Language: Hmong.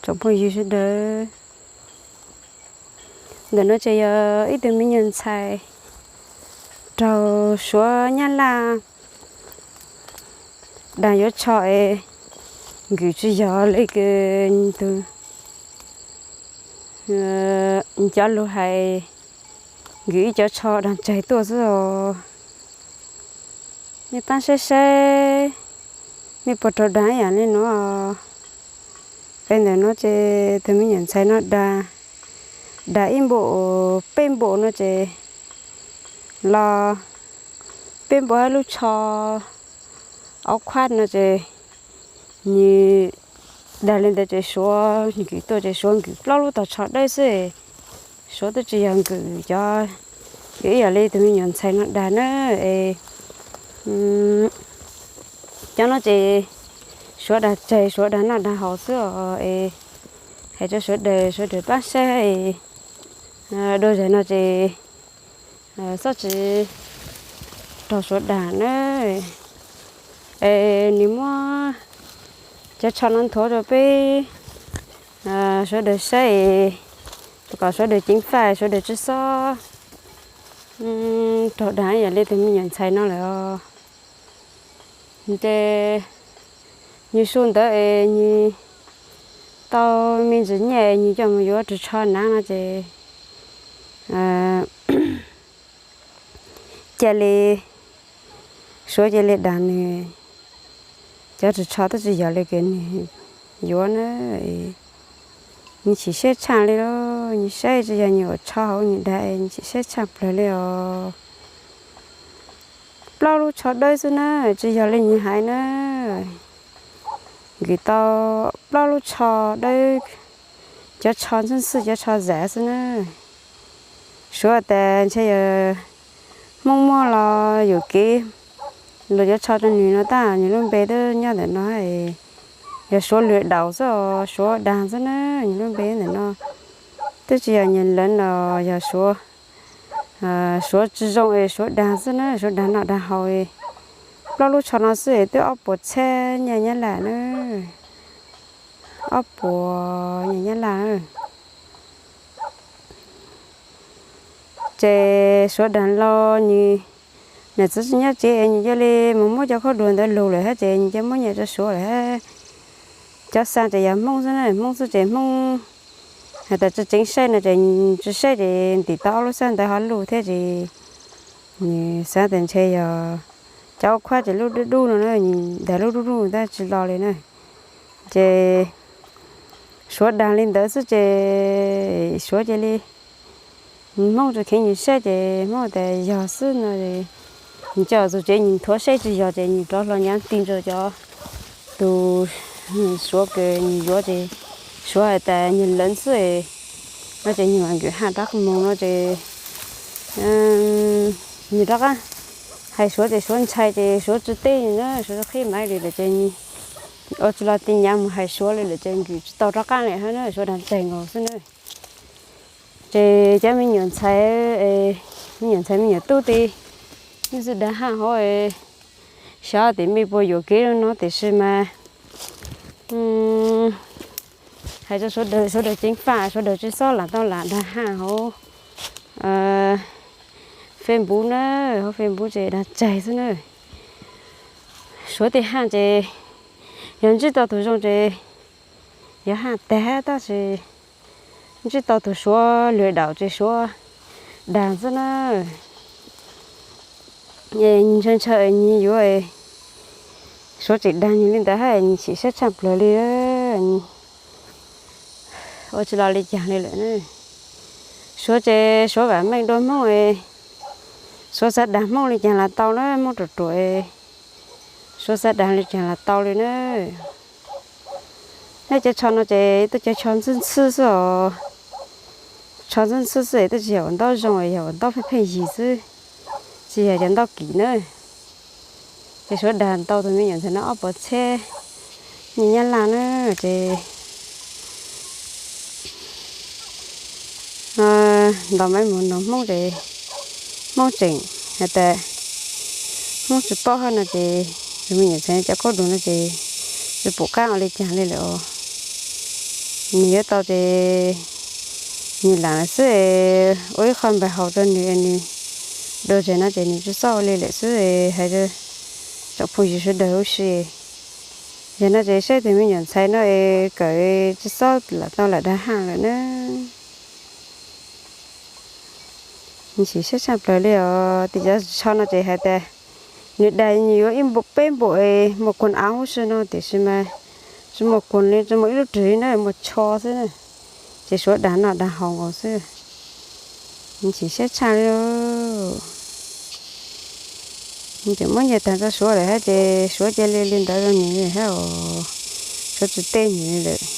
Tsoom phooj ywg sawv daws, ntawm no ces yog ib tug me nyuam ntxhais raug suav nyab laj dag yuav tsho es nkwm tsis yog li kws tus cov lug hais, nkwm ib cov tsho dag tseg tuaj xwb os. Nej pab saib saib, nej puas raug dag ib yam li no? Peb ntawm no ces tus me nyuam ntxhais no dag, dag ib npaum peb npaum no ces los peb npaum hab lub tsho auv khuab no ces nws dag li ntawd ces suav nkwm tuaj ces suav nkwm plaub lub tog tsho dawb xwb. Suav twb tsis yog nkwm cov, nkwm ib yam li tus me nyuam ntxhais no dag na es cov no ces suav dag tseg, suav dag noj dag haus xwb os es hais rau sawv daws, sawv daws pab saib es dua zag no ces txhob tsis raug suav dag na. Es nws muab cov tsho no nthuav rau peb sawv daws saib es kom sawv daws ceev faj, sawv daws tsis txhob raug dag ib yam li tus me nyuam ntxhais no lawm os. Ces nws su ntawd es nws tau me ntsis nyiaj es nws coj mus yuav ris tsho hnav no ces cia li, suav cia li dag nws cov ris tsho twb tsis yog li kws nws yuav na. Nws chim siab tshaj li lauj, nws saib tsis yog nws ua tsho hauv nws dag es nws chim siab tshaj plawg li os. Plaub lub tsho dawb xwb na, tsis yog li nws hais na. Nkwm tau plaub lub tsho dawb, cov tsho ntxwb ntxhwb, cov tsho zam xwb na. Suav tas ntshe yog Hmoob muab los yuam kev luam cov tsho rau nws no tab nws lub npe twb nyob ntawm no. Yog suav lwm daum xwb os, suav dag xwb na, nws lub npe ntawm no. Twb tsis yog nyias leev los yog suav, suav tsis zoo es suav dag xwb na, suav dag noj dag haus. Plaub lub tsho no xwb es twb ob puas txhiab nyiaj nyab laj na, ob puas nyiaj nyab laj. Ces suav dag los nws, niam txiv tsis nyob tsev es nws cia li mus muab cov khaub dluag ntawd lug lawm hab ces nws cia muab nyiaj rau suav lawm hab. Cov xa ces yog Hmoob xwb na, Hmoob xwb ces Hmoob has tas tsis tseev saib no ces tsis saib ces ntim tau ob lub xab ntawd ho lug thiab ces nws xav tas ntshe yog cov auv khuab ces lub dub dub no na, nws dag lub dub dub tab tsis los li na. Ces suav dag li ntawd xwb ces suav cia li, Hmoob tsis kheev nws saib ces Hmoob tas yog xwb no, nws coj txug tsev nws nthuav saib tsis yog ces nws rov hlo nyav ti rau cov tus suav kws nws yuav ces suav has tas nyias leev xwb no ces nws mam nkwm haj rov qab moog no ces nws rov qab hais suav ces suav ntshai ces suav tsis teb na, suav qhib maiv li lawm ces ua tsis los ti nyav mus hais suav li lawm ces nkwm tsis tau rov qab li hab na, suav dag tseg nkaus xwb na. Ces cov me nyuam ntxhais, me nyuam ntxhais me nyuam tub ti, nej txawj dag haj hov, xyov tim mej puas yuam kev no tiam sis mas hais rau sawv daws, sawv daws ceev faj, sawv daws tsis txhob lam tau lam dag haj hauv Facebook na, hauv Facebook ces dag tseg xwb na. Suav tej haj ces yog ntsib tau tus zoo ces yog haj tag tab sis ntsib tau tus suav lwm daum ces suav dag xwb na. Ntshaw ntshaw nws yuav, suav tseem dag nws li ntawd hab nws chim siab tshaj plawg li. Ua tsis los li caag li lawm na. Suav ces suav vam meej dua Hmoob, suav xav dag Hmoob li caag los tau na, Hmoob ruam ruam, suav xav dag li caag los tau li na. Neb cov tsho no ces twb cov tsho ntxwb ntxhwb xwb os. Tsho ntxwb ntxhwb xwb es twb tsis yog ua ntaub zoo, yog ua ntaub pheej pheej yig xwb, tsis yog cov ntaub kim na. Ces suav dag tau tus me nyuam ntxhais no ob puas txhiab nyiaj nyab laj na, ces ntaus maiv mus nug Hmoob ces Hmoob tseem has tas Hmoob tsis paub hab no ces tus me nyuam ntxhais cov khaub dluag no ces tsis pum qab ua li caag li lawm os. Nws yuav tau ces nws lam lawm xwb, ua ib qho npawg haus rau nws, nws dua zem no ces nws tsis txhob ua li lawm xwb. Hais rau tsoom phooj ywg sawv daws huv si, yog no ces saib tus me nyuam ntxhais no es kawm tsis txhob lam tau lam dag haj lawm na. Nws chim siab tshaj plaws li os. Tim cov tsho no ces hais tias nws dag nws yuav ib npaum peb npaum es muaj kuag av huv si no, tiam sis mas tsis muaj kuag li, tsis muaj ib lub rwg li na, muaj tsho xwb na. Ces suav dag noj dag haus nkaus xwb. Nws chim siab tshaj li. Nws tseem muab nyiaj tag rau suav lawm thiab ces suav cia li li ntawd rau nws thiab os. Suav tsis teb nws li lawm.